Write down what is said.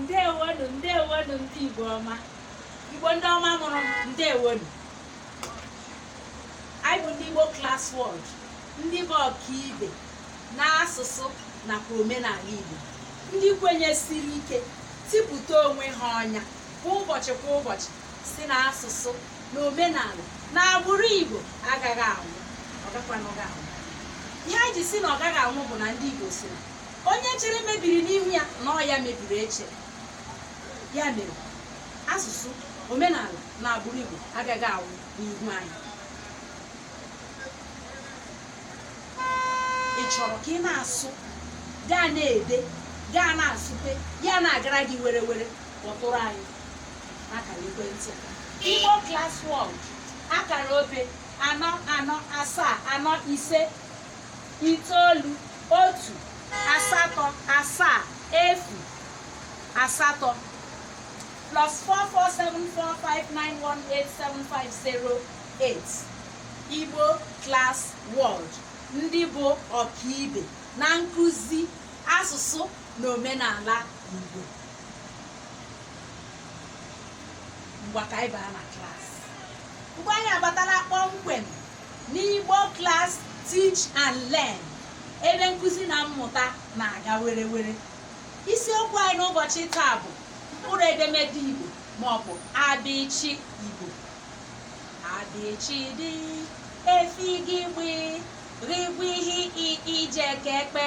Ndewonu, ndewonu, ndị Igbo ọma, Igbo ndị ọma mụrụ m, ndewonu. Anyị bụ ndị Igbo Class World, ndị bụ ọkaibe n'asụsụ nakwa omenala Igbo, ndị kwenyesiri ike tipụta onwe ha ọnya kwa ụbọchị kwa ụbọchị si na asụsụ na omenala na agbụrụ Igbo agaghị anwụ, ọ gakwanụghị anwụ. Ihe anyị ji si na ọ gaghị anwụ bụ na ndị Igbo si na onye chere mebiri n'ihu ya na ọ ya mebiri eche. Ya mere asụsụ, omenala na agbụrụ Igbo agaghị anwụ n'ihu anyị. Ị chọrọ ka ị na-asụ, gaa na-ede, gaa na-asụpe, ya na-agara gị were were, kpọtụrụ anyị n'akara ekwentị a: Igbo Class World, akara obe 4 4 7 4 5 9 1 8 7 0 8, +447459187508. Igbo Class World, ndị bụ ọkaibe na nkụzi asụsụ na omenala Igbo. Ngwa, ka anyị baa na klaasị. Mgbe anyị abatala kpọmkwem n'Igbo Class Teach and Learn, ebe nkụzi na mmụta na-aga were were. Isiokwu anyị n'ụbọchị taa bụ mkpụrụ edemede Igbo maọbụ abịchị Igbo. Abịchịdị efigigbi rigwihi ijekekpe.